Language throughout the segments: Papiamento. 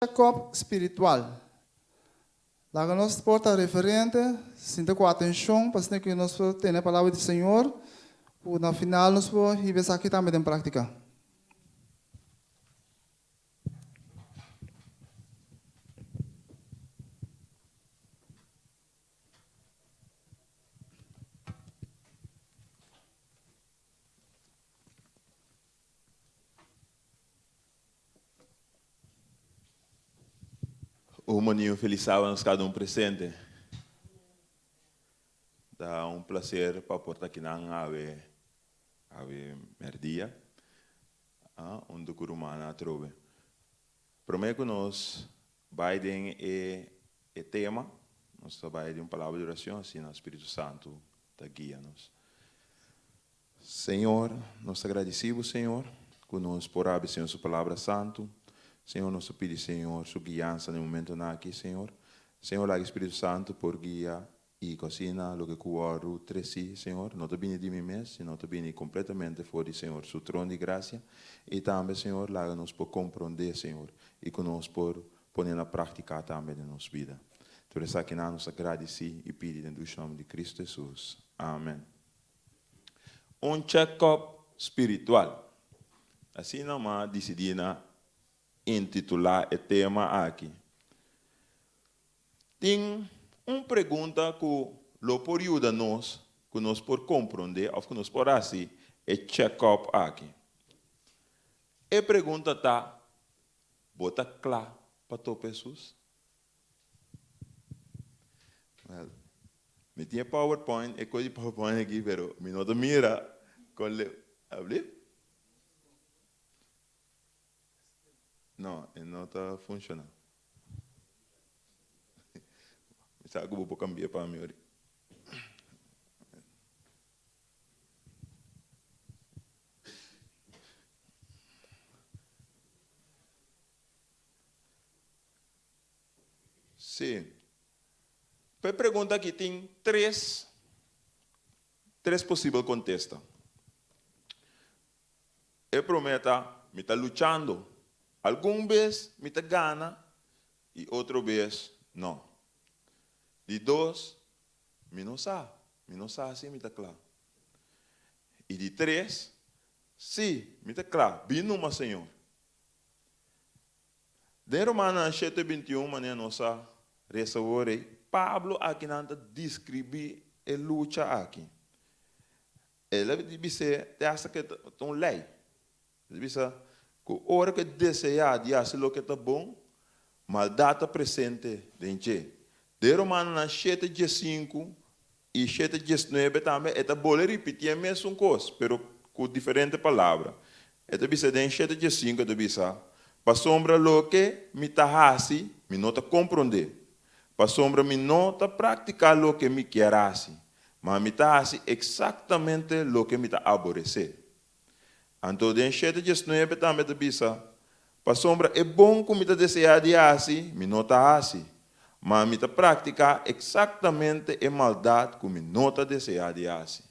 Check-up spiritual. Laga nos por ta referente, sinta ku atenshon pa asina ku nos por tene e palabra di Señor, ku na final nos por hiba esaki tambe den práktika. Un mania un felis sábado nos kada un presente. Ta un placer pa por ta akinan awe awe merdia hunto ku rumannan atrobe. Prome ku nos bai den e e tema nos ta bai den un palabra di oracion asina Spiritu Santu ta guia nos. Señor, nos ta gradisí Bo, Señor, ku nos por abi, Señor, Su Palabra Santu. Señor, nos ta pidi, Señor, Su guiansa na e momentonan aki, Señor. Señor, laga e Spiritu Santu por guia i ku asina loke ku wòrdu tresí, Señor, no ta bini di mi mes, sino ta bini kompletamente for di Señor Su tron di grasia. I tambe, Señor, laga nos por komprondé, Señor, i ku nos por pone na práktika tambe den nos bida. Tur esakinan nos ta gradisí i pidi den dushi nòmber di Kristu Hesus. Amen. Un check-up spiritual. Asina m'a disidí na intitulá e tema aki. Tin un pregunta ku lo por yuda nos ku nos por komprondé òf ku nos por hasi e check-up aki. E pregunta ta, Bo ta kla pa topa Hesus? Well, mi tin e PowerPoint, e kos di PowerPoint aki, pero mi no ta mira kon le, abli? No, e no ta funciona. Mi sa ku bo por kambia pa mi ori. Sí. Pa e pregunta aki tin tres, tres posibel kontesta. E promé ta, mi ta luchando. Algun bes mi ta gana i otro bes no. Di dos, mi no sa, mi no sa si mi ta kla. I di tres, sí, mi ta kla, bin numa Señor. Den Romanonan shete bintiun manera nos a resa awor ei, Pablo akinan ta deskribí e lucha aki. El a bis'é te asta ku ta un lei. El a bisa ku ora ku e deseá di hasi loke ta bon, maldat ta presente den dje. Den Romanonan shete diesinku i shete diesnuebe tambe e ta bole ripití e mesun kos, pero ku diferente palabra. E ta bisa den shete diesinku e ta bisa, Pasobra loke mi ta hasi mi no ta komprondé, pasobra mi no ta praktiká loke mi kier hasi, ma mi ta hasi eksaktamente loke mi ta aboresé. Anto den shete diesnuebe tambe ta bisa, Pasobra e bon ku mi ta deseá di hasi, mi no ta hasi, ma mi ta praktiká eksaktamente e maldat ku mi no ta deseá di hasi.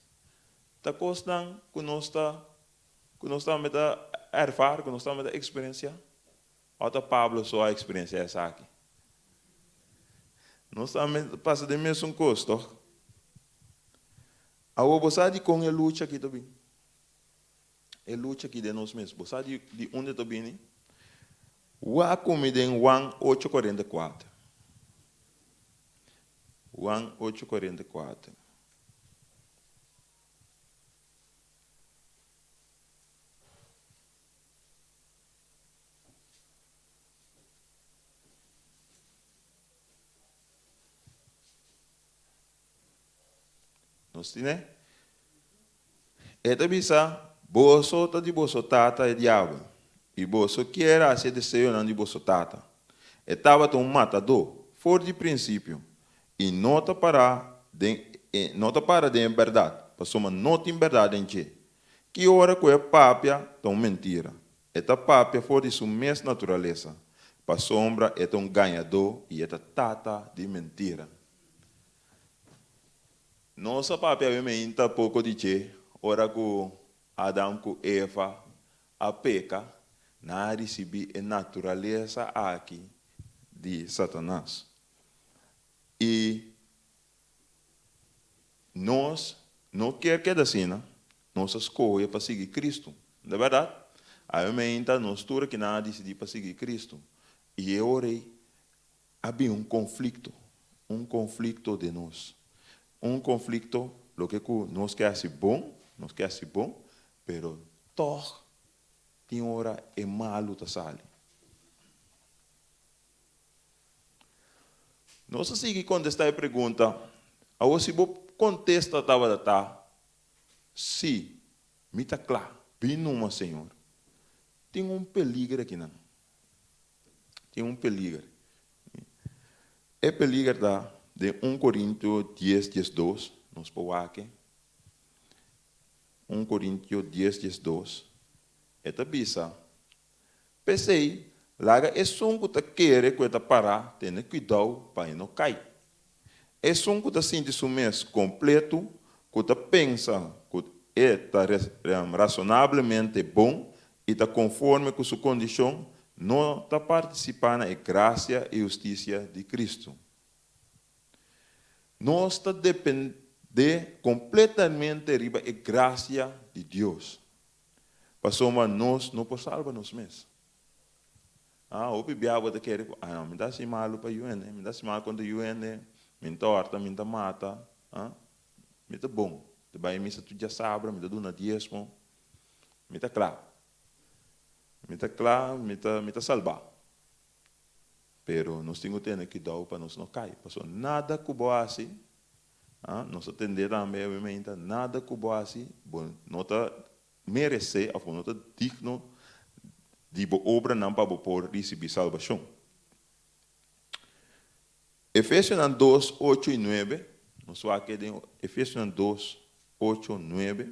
Ta kosnan ku nos ta ku nos tambe ta ervaar, ku nos tambe ta eksperensiá? Òf ta Pablo so a eksperensiá esaki? Nos tambe ta pasa den mesun kos, tòg? Awor bo sa dikon e lucha aki ta bin? E lucha aki den nos mes. Bo sa di di unda e ta bini? Wak ku mi den Juan ocho kuarenta i kuater. Juan ocho kuarenta i kuater. Nos tine? E ta bisa, Boso ta di boso tata e diabel, i boso kier hasi e deseonan di boso tata. E tabata un matadó for di prinsipio, i no ta pará den e no ta para den e bèrdat, pasobra no tin bèrdat den dje. Ki ora ku e papia ta un mentira, e ta papia for di su mes naturalesa, pasobra e ta un gañadó i e ta tata di mentira. Nos a papia awe meinta poko di dje ora ku Adam ku Eva a peka, nan a risibí e naturalesa aki. di Satanas. I nos no kier keda asina, nos a skohe pa sigui Kristu. No ta bèrdat? Awe meinta nos tur akinan a disidí pa sigui Kristu. I e ora ei a bin un konflikto, un konflikto den nos. Un konflikto loke ku nos ke hasi bon, nos ke hasi bon, pero tòg tin ora e malu ta sali. Nos a sigui kontestá e pregunta, Awor si bo kontesta tabata ta, Sí, mi ta kla, bin numa, Señor. Tin un peliger akinan. Tin un peliger. E peliger ta den un Korintio dies diesdos, nos por wak e. Un Korintio dies diesdos, e ta bisa, P'esei, laga esun ku ta kere ku e ta pará tene kuidou pa e no kai. Esun ku ta sinti su mes kompletu, ku ta pensa ku e ta rasonablemente bon i ta konforme ku su kondishon, no ta partisipá na e grasia i hustisia di Kristu. Nos ta dependé kompletamente riba e grasia di Dios. Pasobra nos no por salba nos mes. Ah, hopi bia bo ta kere ku, ah, mi ta hasi malu pa yu hende, mi ta hasi malu kontra yu hende, mi ta hòrta, mi ta mata, ah, mi ta bon, mi ta bai misa tur djasabra, mi ta duna diesmo, mi ta kla, mi ta kla, mi ta, mi ta salbá. Pero nos tin ku tene kuidou pa nos no kai, pasobra nada ku bo hasi, Nos ta tende tambe obviamente nada ku bo hasi bo no ta meresé òf bo no ta digno di bo obranan pa bo por risibí salbashon. Efesionan dos, ocho i nuebe, nos wak den Efesionan dos, ocho, nuebe,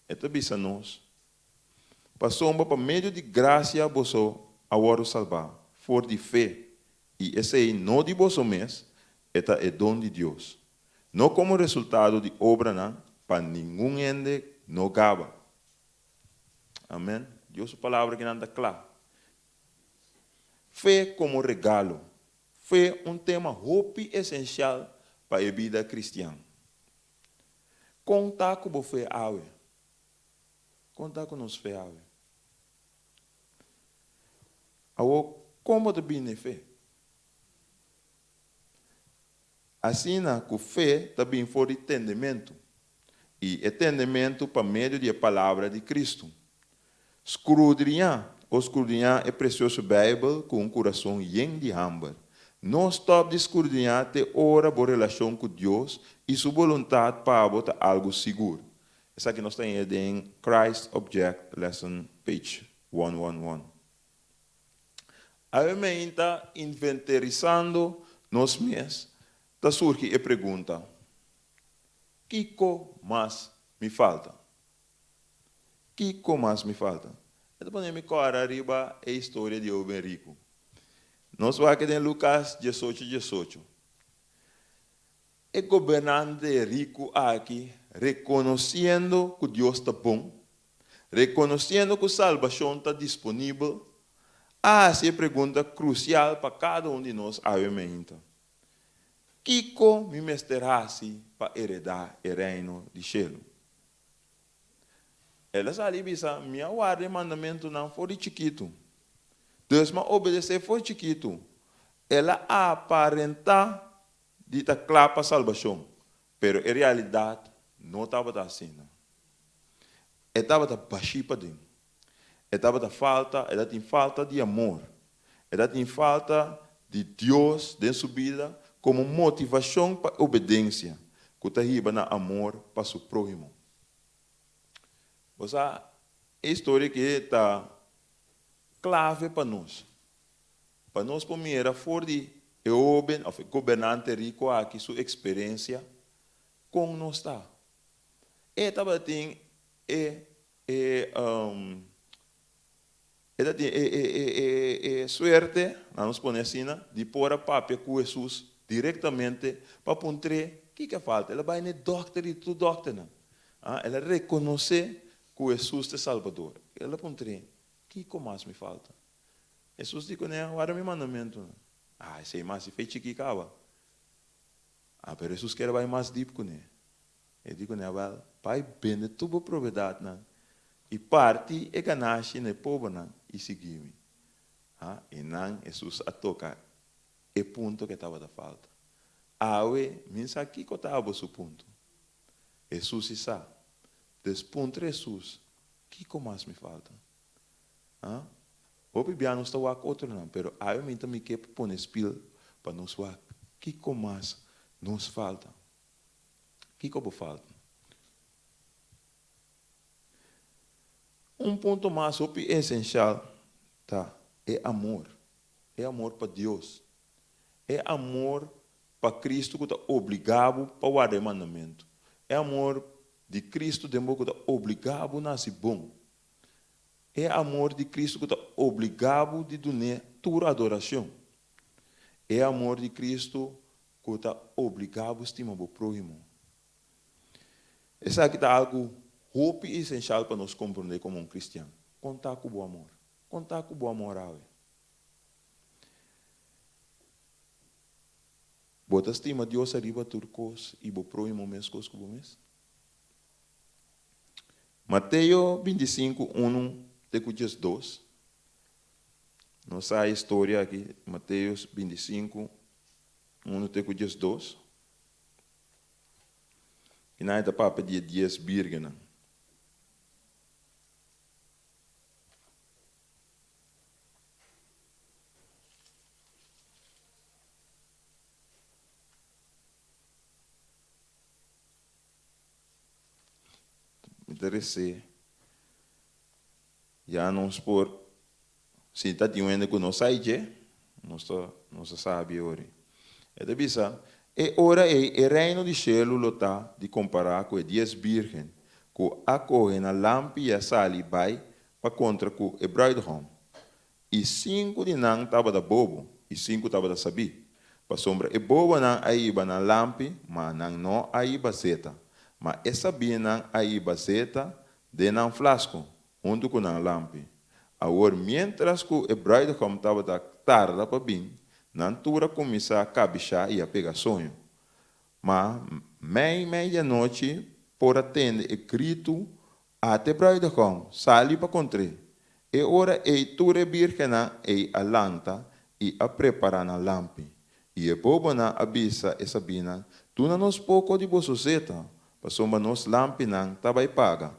e ta bisa nos, Pasobra pa medio di grasia boso a wòrdu salbá for di fe, i esei no di boso mes, e ta e don di Dios, no komo resultado di obranan, pa ningun hende no gaba. Amen. Dios su palabra kinan ta kla. Fe komo regalo. Fe un tema hopi esensial pa e bida kristian. Kon ta ku bo fe awe? Kon ta ku nos fe awe? Awor, kon bo ta bini e fe? Asina ku fe ta bin for di tendementu, i e tendementu pa medio di e palabra di Kristu. Skrudriñá, o skrudriñá e presioso Beibel ku un kurason yen di hamber. No stòp di skrudriñá te ora bo relashon ku Dios i Su boluntat pa bo ta algu sigur. Esaki nos ta haña den Christ Object Lesson page one one one. Awe meinta inventerisando nos mes ta surgi e pregunta, Kiko mas mi falta? Kiko mas mi falta? E ta pone mi kòrda riba e historia di e hoben riku. Nos wak den Lukas diesocho diesocho. E gobernante riku aki, rekonosiendo ku Dios ta bon, rekonosiendo ku salbashon ta disponibel, a hasi e pregunta krusial pa kada un di nos awe meinta, Kiko mi mester hasi pa eredá e Reino di shelu? El a sali i bisa, Mi a warda e mandamentunan for di chikitu. Dus mi a obedesé for chikitu. El a aparentá di ta kla pa salbashon, pero e realidat no tabata asina. E tabata bashí paden. E tabata falta, e ta tin falta di amor. E ta tin falta di Dios den su bida komo motivashon pa obedensia ku ta hiba na amor pa su próhimo. Bo sa, e historia aki ta klave pa nos. Pa nos por mira for di e hóben òf e gobernante riku aki su eksperensia kon nos ta. E tabatin e e e tabatin e e e e e suerte, laga nos pone asina, di por a papia ku Hesus direktamente pa puntr'é kiko a falta. El a bai na e dòkter di tur dòkternan. El a rekonosé ku Hesus ta e Salbador. El a puntr'é, Kiko mas mi falta? Hesus di kuné, Warda mi mandamentunan. Ah, esei mas di fe chikí kaba. Ah, pero Hesus kere bai mas dip kuné. E di kuné, Wèl, bai bende tur bo propiedatnan i parti e ganashi na e pobernan i sigui mi. Ah, i nan Hesus a toka e punto ke tabata falta. Awe mi sa kiko ta abo su punto. Hesus si sa. Des puntra Hesus, Kiko mas mi falta? Ah? Hopi bia nos ta wak otronan, pero awe mi ta mi ke pa pone spil pa nos wak kiko mas nos falta. Kiko bo falta? Un punto mas hopi esenshal ta e amor. E amor pa Dios. E amor pa Cristo cu ta obliga bo pa warda e mandamento. E amor di Cristo den bo cu ta obliga bo na haci bon. E amor di Cristo cu ta obliga bo di dun'é tur adoracion. E amor di Cristo cu ta obliga bo stima bo prohimo. Esaki ta algu hopi esencial pa nos comprende como un cristian. Con ta cu bo amor? Con ta cu bo amor awe? Bo ta stima Dios ariba tur kos i bo próhimo meskos ku bo mes? Mateo 25, 1 te ku 12. Nos sa e historia aki, Mateo 25, 1 te ku 12. I nan e ta papia di e dies bírgennan. Mi ta resé ya nos por si ta tin un hende ku no sa i dje, nos ta nos ta sabi ora. E ta bisa, E ora ei e reino di shelu lo ta di kompará ku e dies bírgen ku a kohe nan lampi i a sali bai pa kontra ku e bruidegom. I sinku di nan tabata bobo i sinku tabata sabí. Pasobra e bobonan a hiba nan lampi, ma nan no a hiba zeta. Ma e sabínan a hiba zeta den nan flasko, huntu ku nan lampi. Awor miéntras ku e bruidegom tabata tarda pa bin, nan tur a kuminsá kabishá i a pega soño. Ma mei mei di anochi por a tende e gritu Ate bruidegom sali pa kontr'é. E ora ei tur e bírgennan ei a lanta i a prepará nan lampi. I e bobonan a bisa e sabínan, Duna nos poko di boso zeta, pasobra nos lampinan ta bai paga.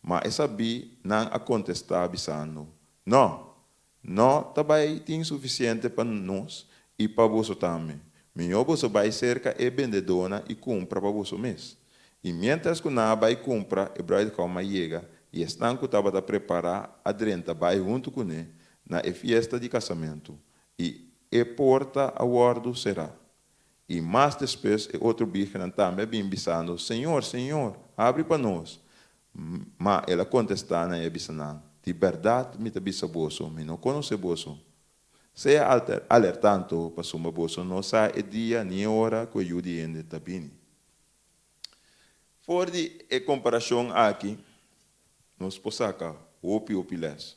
Ma e sabínan a kontestá bisando, Nò, no ta bai tin sufisiente pa nos i pa boso tambe. Mihó boso bai serka e bendedónan i kumpra pa boso mes. I miéntras ku nan a bai kumpra, e bruidegom a yega, i esnan ku tabata prepará a drenta bai huntu kuné na e fiesta di kasamentu, i e porta a wòrdu será. I mas despues e otro bírgennan tambe a bin bisando, Señor, Señor, habri pa nos! Ma el a kontestá nan i a bisa nan, Di bèrdat mi ta bisa boso, mi no konosé boso. Sea alerta anto, pasobra boso no sa e dia ni e ora ku e Yu di hende ta bini. For di e komparashon aki, nos por saka hopi hopi lès.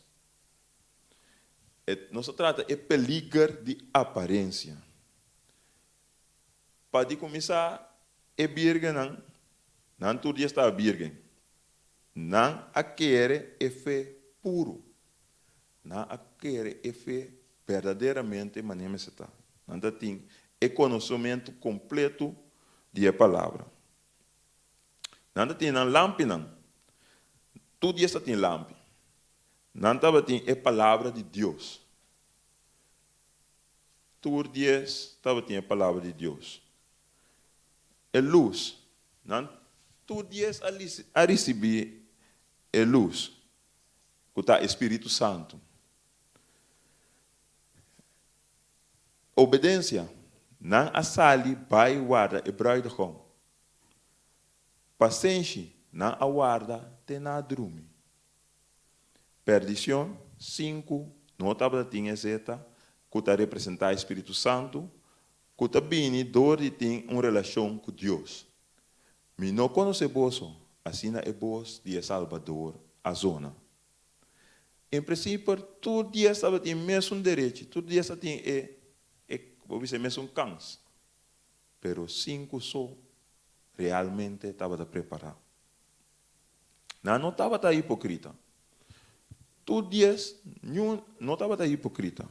E nos ta trata e peliger di aparensia. Pa di kuminsá e bírgennan, nan tur dia staba bírgen. Nan a kere e fe puru. Nan a kere e fe berdaderamente manera mester ta. Nan ta tin e konosementu kompletu di e Palabra. Nan ta tin nan lampinan. Tur dia sa tin lampi. Nan tabatin e Palabra di Dios. Tur dies tabatin e Palabra di Dios. E lus. Nan tur dies a risibí e lus, ku ta e Spiritu Santu. Obedensia. Nan a sali bai warda e bruidegom. Pasenshi. Nan a warda te nan a drumi. Perdicion, 5, No tabata tin e zeta, cu ta representa e Spiritu Santu, cu ta bini door di tin un relacion cu Dios. Mi no conoce boso, asina e bos di e Salbador a zona. En prinsipio tur dies tabatin mesun derechi, tur dies tabatin e e bo bisa e mesun kans, pero sinku so realmente tabata prepará. Nan no tabata hipokrita. Tur dies niun no tabata hipokrita.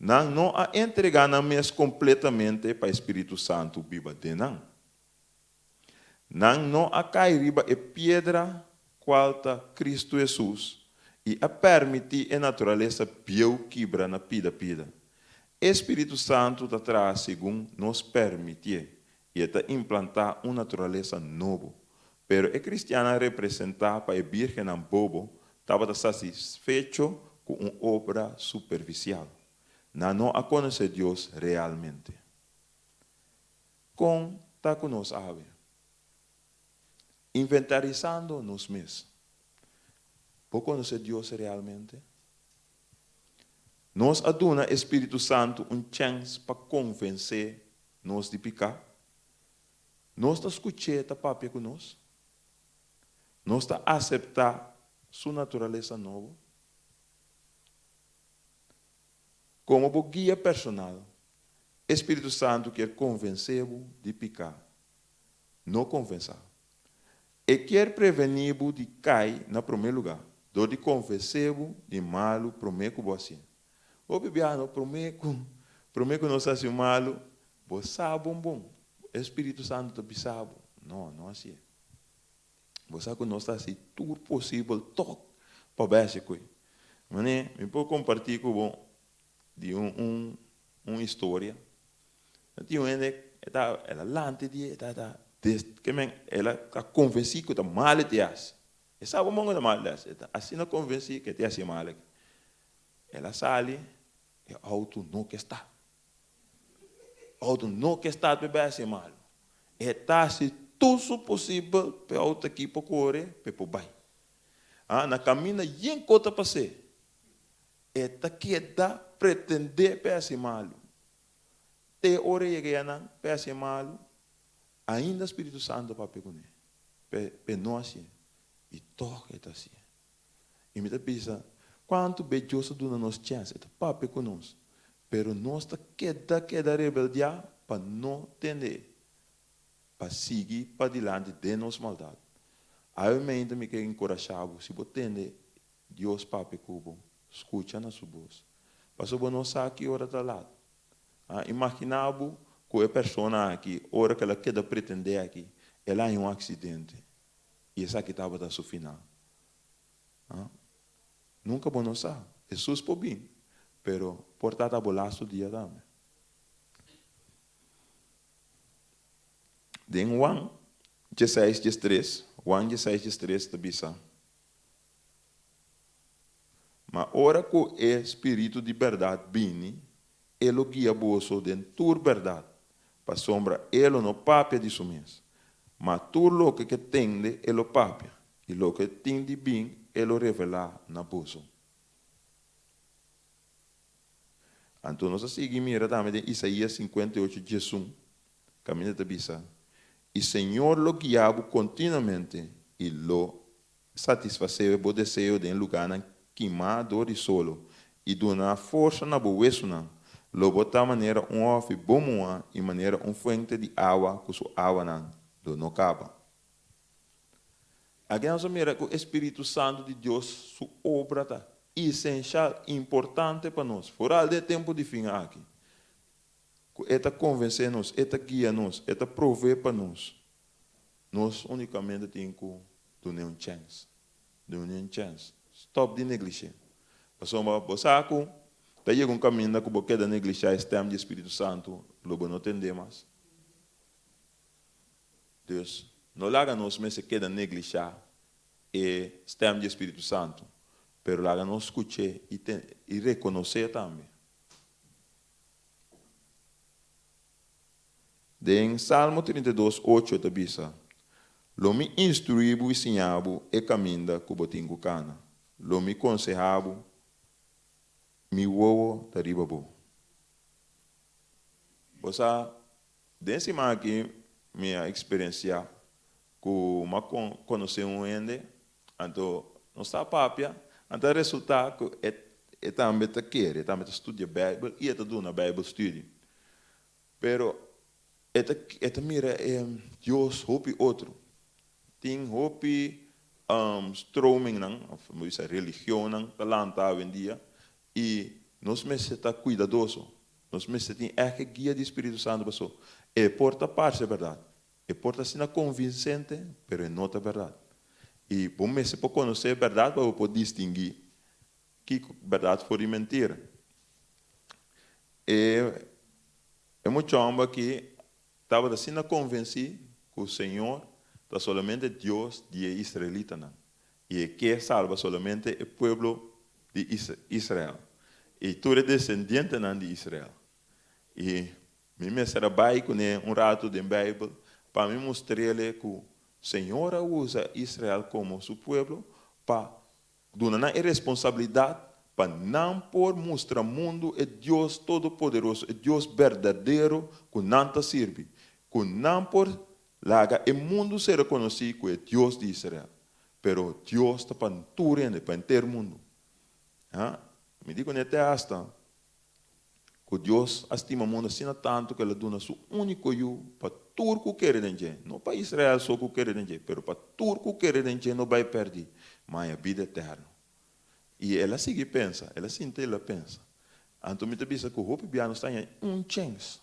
Nan no a entregá nan mes kompletamente pa e spiritu santu biba den nan. Nan no a kai riba e piedra kual ta Kristu Hesus i a pèrmití e naturalesa bieu kibra na pida pida. E spiritu santu ta traha segun nos pèrmitié i e ta implantá un naturalesa nobo. Pero e kristiannan representá pa e bírgennan bobo tabata satisfecho ku un obra superfisial. Nan no a konosé Dios realmente. Kon ta ku nos awe? Inventarisando nos mes. Bo konosé Dios realmente? Nos a duna e spiritu santu un chèns pa konvensé nos di piká? Nos ta skuch'é ta papia ku nos? Nos ta aseptá su naturalesa nobo? Komo bo guia personal, e spiritu santu kier konvensé bo di piká. No konfesá. E kier prevení bo di kai na promé lugá, dor di konfesé bo di malu promé ku bo hasié. Hopi biaha no promé ku promé ku nos hasi un malu, bo sa bon bon, e Spiritu Santu ta bisa bo, no, no hasié. Bo sa ku nos ta hasi tur posibel tòg pa bai hasi koi. Manera mi por kompartí ku bo di un un un historia. No tin un hende e ta el a lanta di e ta ta des ke men el a ta konvensí ku ta mal e ta hasi. E sa bon bon ku ta mal e ta hasi. E ta asina konvensí ku e ta hasi mal aki. El a sali e outo no ke sta. Outo no ke sta pa e bai hasi malu. E ta hasi tur su posibel pa e outo aki por kore pa e por bai. Ah na kaminda yen kos ta pas'é. E ta keda pretendé pa e hasi malu. Te ora e yega yanan pa e hasi malu, ainda Spiritu Santu a papia kuné, pa e no hasié. I tòg e ta hasié. I mi ta bisa, kuantu be Dios ta duna nos chèns, e ta papia ku nos, pero nos ta keda keda rebeldiá pa no tende e, pa sigui padilanti den nos maldat. Awe meinta mi ke enkurashá bo, si bo tende Dios papia ku bo, skucha na su bos. Pasobra bo no sa ki ora ta lat. A Imaginá bo ku e persona aki, ora ku el a keda pretendé aki, el a haña un aksidente i esaki tabata su final. A Nunka bo no sa. Hesus por bin, pero por ta ta bo lastu dia tambe. Den Juan dieseis diestres, Juan dieseis diestres ta bisa. Ma ora ku e spiritu di bèrdat bini, e lo guia boso den tur bèrdat, pasobra e lo no papia di su mes, ma tur loke ke tende e lo papia, i loke tin di bin e lo revelá na boso. Anto nos a sigui mira tambe den Isaías 58, 11, kaminda ta bisa, I Señor lo guia bo kontinuamente i lo satisfasé bo deseo den lugánan kimá dor di solo i duna forsa na bo wesunan, lo bo ta manera un hòfi bon muhá i manera un fuente di awa ku su awanan lo no kaba. Aki nos a mira ku e spiritu santu di Dios su obra ta esenshal, importante pa nos, foral den e tempu di fin aki, ku e ta konvensé nos, e ta guia nos, e ta provee pa nos. Nos unicamente tin cu dun'e un chens. Dun'e un chens. Stop di neglish'é. Pasobra bo sa cu ta yega un caminda cu bo keda neglishá e stem di e Spiritu Santo, lo bo no tend'é mas. Dus, no laga nos mester keda neglishá e stem di e Spiritu Santo, pero laga nos scuch'é i i reconoc'é tambe. Den Salmo 32, ocho ta bisa, Lo mi instruí bo i siña bo e kaminda ku bo tin ku kana. Lo mi konsehá bo, mi wowo ta riba bo. Bo sa, den siman aki mi a eksperensiá ku mi a konosé un hende, anto nos ta papia, Anto a resultá ku e e tambe ta kere, e tambe ta studia Beibel i e ta duna Beibelstudie. Pero e ta e ta mira e Dios hopi otro. Tin hopi stromingnan of bo bisa religionnan ta lanta awendia i nos mester ta kuidadoso. Nos mester tin ègt e guia di Spiritu Santu paso e por ta parse bèrdat, e por ta asina konvinsente, pero e no ta bèrdat. I bo mester por konosé e bèrdat pa bo por distinguí kiko bèrdat for di mentira. E e mucha hòmber aki tabata asina konvensí ku Señor ta solamente Dios di e israelitanan i e ke salba solamente e pueblo di Israel i tur e desendientenan di Israel. I mi mester a bai kuné un ratu den Beibel pa mi mustr'el ku Señor a usa Israel komo su pueblo pa Duna nan e responsabilidat pa nan por mustra mundu e Dios Todopoderoso, e Dios berdadero ku nan ta sirbi, ku nan por laga e mundu ser rekonosí ku e Dios di Israel. Pero Dios ta pa tur hende, pa henter mundu. Ha? Mi di kuné te asta ku Dios a stima mundu asina tantu ku el a duna su úniko Yu pa tur ku kere den dje, no pa Israel so ku kere den dje, pero pa tur ku kere den dje no bai pèrdí, ma haña bida eterno. I el a sigui pensa, el a sinta i el a pensa. Anto mi ta bisa ku hopi bia nos ta haña un chèns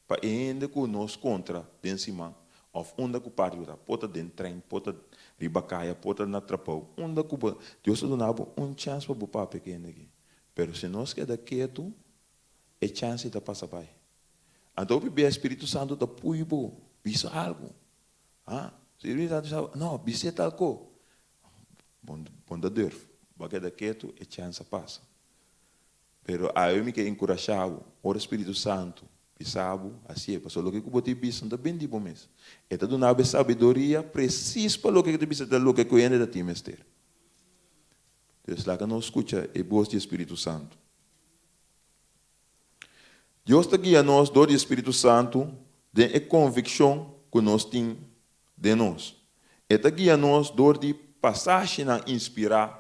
pa e hende ku nos kontra den siman òf unda ku parti bo ta, por ta den trein, por ta riba kaya, por ta na trabou, unda ku bo, Dios ta duna bo un chèns pa bo papia ku e hende aki. Pero si nos keda ketu, e chèns ei ta pasa bai. Anto hopi bia e Spiritu Santu ta pui bo bisa algu. Ha? Spiritu Santu bisa bo, no, bis'é tal ko. Bo no ta durf. Bo a keda ketu, e chèns a pasa. Pero awe mi ke enkurashá bo, ora Spiritu Santu bisa bo, hasié, pasobra loke ku bo tin bisa no ta bin di bo mes. E ta duna bo e sabiduria presis pa loke ku ta bisa ta loke ku hende ta tin mester. Dus laga nos skucha e bos di e Spiritu Santu. Dios ta guia nos dor di e Spiritu Santu den e konvikshon ku nos tin den nos. E ta guia nos dor di pasashinan inspirá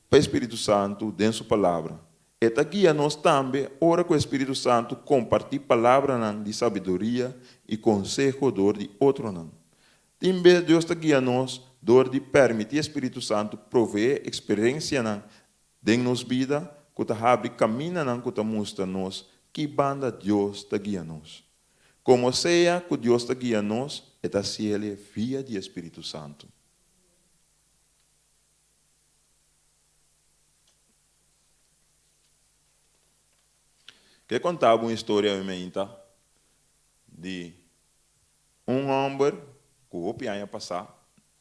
pa e Spiritu Santu den Su Palabra. E ta guia nos tambe ora ku e Spiritu Santu kompartí palabranan di sabiduria i konseho dor di otronan. Tin bes Dios ta guia nos dor di permití e Spiritu Santu proveé eksperensianan den nos bida ku ta habri kamindanan ku ta mustra nos ki banda Dios ta guia nos. Komo sea ku Dios ta guia nos, e ta hasiel via di e Spiritu Santu. Ke konta bo un historia mi meinta di un hòmber ku hopi aña pasá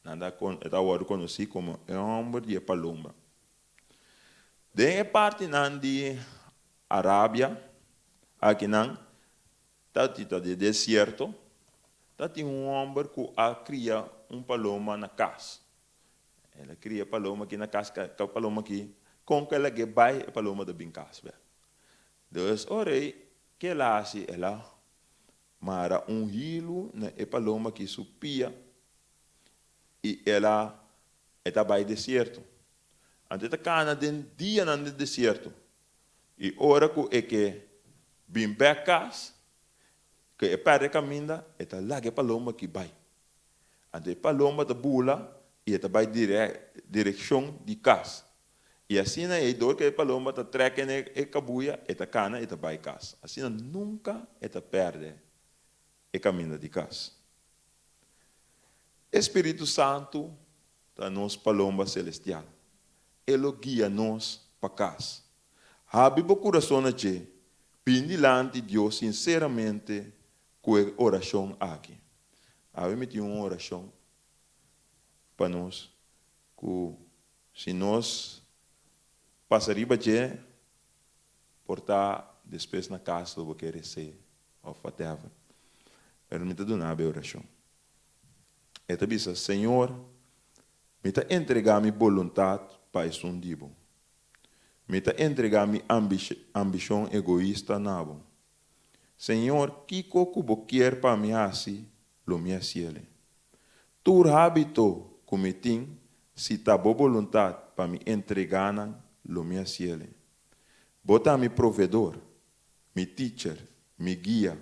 nan ta e ta wòrdu konosí komo e hòmber di e palomba. Den e partinan di Arabia akinan ta ta di desierto ta tin un hòmber ku a kria un paloma na kas. El a kria paloma aki na kas, ka paloma aki, kon ku el a ke bai e paloma ta bin kas bek. Dus ora ei ke el a hasi? El a mara un hilu na e paloma aki su pia i el a e ta bai desierto. Anto e ta kana den dianan den desierto i ora ku e ke bin bek kas, ku e pèrdè kaminda, e ta laga e paloma aki bai. Anto e palomba ta bula i e ta bai direkshon di kas. I asina ei dor ku e palomba ta trèk en e kabuya, e ta kana i ta bai kas. Asina nunka e ta pèrdè e kaminda di kas. E Spiritu Santu ta nos palomba selestial. E lo guia nos pa kas. Habri bo kurason na dje, bin dilanti Dios sinseramente ku e orashon aki. Awe mi tin un orashon pa nos ku si nos pasa riba dje por ta despues na kas lo bo ke res'é òf whatever. Pero mi ta duna bo e orashon. E ta bisa, Señor, mi ta entregá mi boluntat pa esun di bo. Mi ta entregá mi ambishon egoista na bo. Señor, kiko ku bo kier pa mi hasi, lo mi hasiele. Tur hábito ku mi tin, si ta bo boluntat. pa mi entregá nan, lo mi hasiele. Bo ta mi proveedor, mi teacher, mi guia.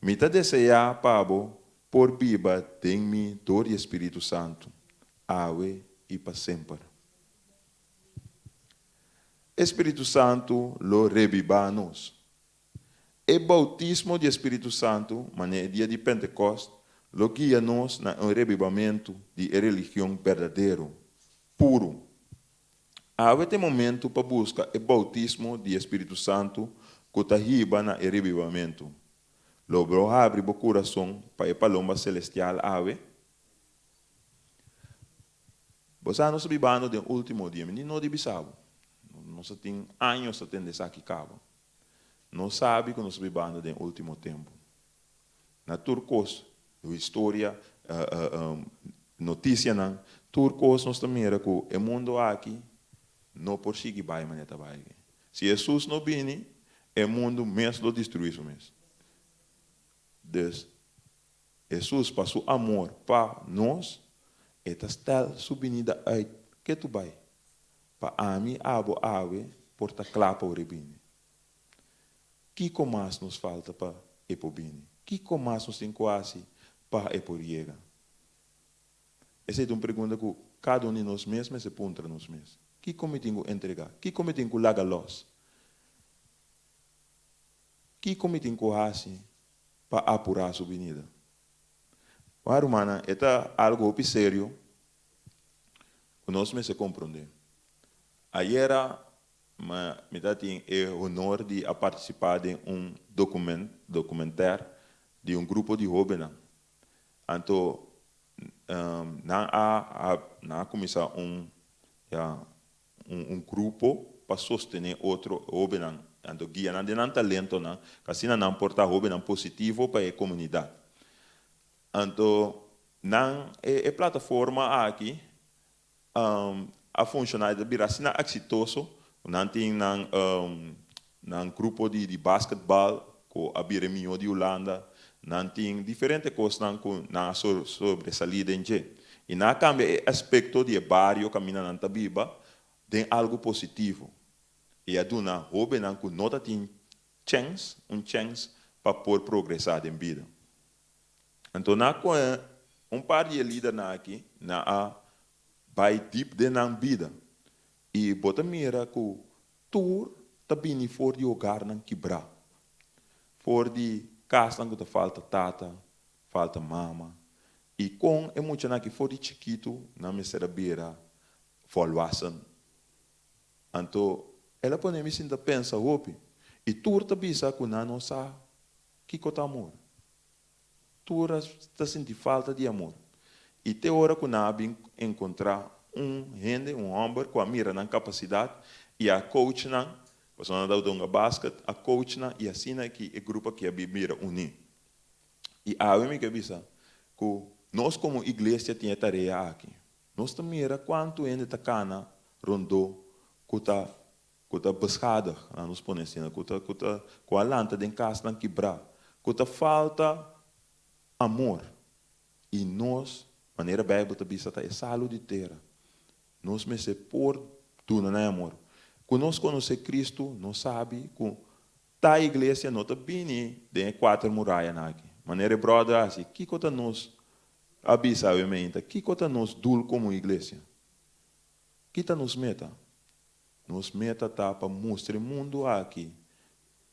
Mi ta deseá pa bo por biba den mi dor di e Spiritu Santu, awe i pa semper. E Spiritu Santu lo rebibá nos. E boutismo di e Spiritu Santu, manera e dia di Pentekòst, lo guia nos na un rebibamentu di e religion berdadero, puru. Awe ta e momentu pa buska e boutismo di e Spiritu Santu ku ta hiba na e rebibamentu. Lo bo habri bo kurason pa e palomba selestial awe? Bo sa nos ta bibando den último dia. Mi ni no di bisa bo. Nos a tin años ta tende esaki kaba. Nos sabi ku nos ta bibando den último tempu. Na tur kos, historia, notisianan, tur kos nos ta mira ku e mundu aki no por sigui bai manera ta bai aki. Si Hesus no bini, e mundu mes lo destruí su mes. Dus, Hesus pa su amor pa nos, e ta stel su binida uit ketu bai, pa ami, abo, awe por ta kla pa ora e bini. Kiko mas nos falta pa e por bini? Kiko mas nos tin ku hasi pa e por yega? Esei ta un pregunta ku kada un di nos mes mester puntra nos mes. Kiko mi tin ku entregá? Kiko mi tin ku laga lòs? Kiko mi tin ku hasi pa apurá su binida? Wak rumannan, e ta algu hopi serio ku nos mester komprondé. Ayera mi ta tin e honor di a partisipá den un dokument, dokumentair di un grupo di hóbennan. Anto nan a nan a kuminsá un ya un grupo pa sostené otro hóbennan, anto guia nan den nan talentonan, ku asina nan por ta hóbennan positivo pa e komunidat. Anto nan e plataforma aki a funshoná i ta bira asina eksitoso ku nan tin nan nan grupo di di basketbal ku a bira e mihó di Hulanda, nan tin diferente kosnan ku nan a sobresalí den dje. I nan a kambia e aspekto di e bario kaminda nan ta biba den algu positivo i a duna hóbennan ku no ta tin chèns un chèns pa por progresá den bida. Anto na koe un par di e lidernan aki nan a bai dip den nan bida i bo ta mira ku tur ta bini for di hogarnan kibrá, for di kasnan ku ta falta tata, falta mama, i kon e muchanan aki for di chikitu nan mester a bira volwassen. Anto el a pone mi sinta pensa hopi i tur ta bisa ku nan no sa kiko ta amor. Tur a ta sinti falta di amor. I te ora ku nan a bin enkontrá un hende, un hòmber ku a mira nan kapasidat i a coach nan, pasobra nan tabata hunga basket, a coach nan i asina ki e grupo aki a bin bira uní. I awe mi ke bisa ku nos komo iglesia tin e tarea aki. Nos ta mira kuantu hende ta kana rondó ku ta ku ta beschadig, laat nos pone asina, ku ta ku ta ku a lanta den kasnan kibrá, ku ta falta amor. I nos, manera Beibel ta bisa, ta e salu di tera. Nos mester por duna nan e amor. Ku nos konosé Kristu, nos sabi ku ta iglesia no ta bini den e kuater murayanan aki. Manera e bròder a hasi, kiko ta nos a bisa awe meinta? Kiko ta nos dul komo iglesia? Ki ta nos meta? Nos meta ta pa mustra e mundu aki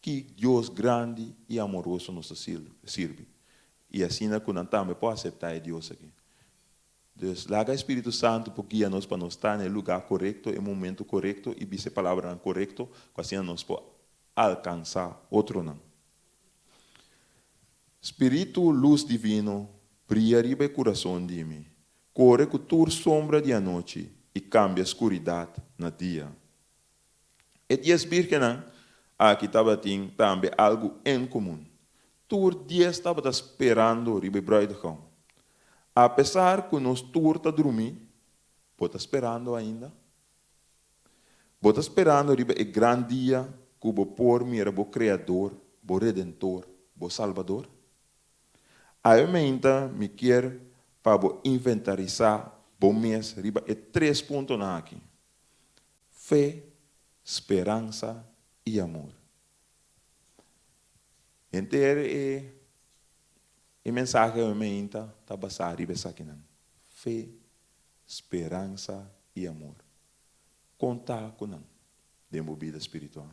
ki Dios grandi i amoroso nos ta sirbi, i asina ku nan tambe por aseptá e Dios aki. Dus, laga e Spiritu Santu por guia nos pa nos ta na e lugá korekto, e momentu korekto i bisa e palabranan korekto ku asina nos por alkansá otronan. Spiritu lus divino, bria riba e kurason di mi, Kore ku tur sombra di anochi i kambia skuridat na dia. E dies bírgennan aki tabatin tambe algu en komun. Tur dies tabata sperando riba e brùidegom. Apesar ku nos tur ta drumí, bo ta sperando ainda? Bo ta sperando riba e gran dia ku bo por mira bo Kreador, bo Redentor, bo Salbador? Awe meinta mi kier pa bo inventarisá bo mes riba e tres puntonan aki. Fe, speransa i amor. Henter e e mensahe awe meinta ta basá riba esakinan, fe, speransa i amor. Konta ku nan den bo bida spiritual.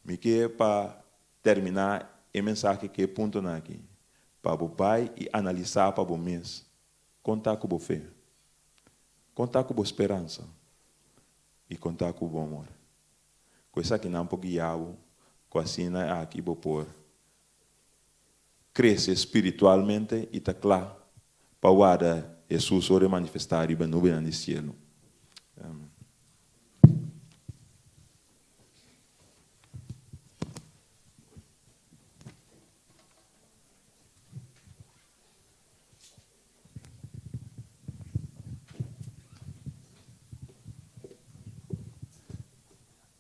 Mi ke pa terminá e mensahe ku e puntonan aki, pa bo bai i analisá pa bo mes kon ta ku bo fe, kon ta ku bo speransa i kon ta ku bo amor. Ku esakinan por guia bo ku asina aki bo por krese spiritualmente i ta kla pa warda Hesus ora e manifestá riba nubenan di sielu. Amen.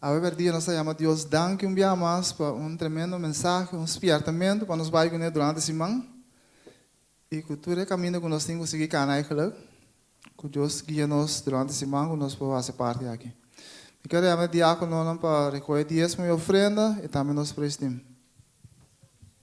Awe berdia nos ta yama Dios danki un bia mas pa un tremendo mensahe, un spièrtamentu pa nos bai kuné durante siman i ku tur e kaminda ku nos tin ku sigui kana eigenlijk, ku Dios guia nos durante siman ku nos por hasi parti aki. Mi ker yama e diakononan pa rekohe diesmo i ofrenda i tambe nos praise team.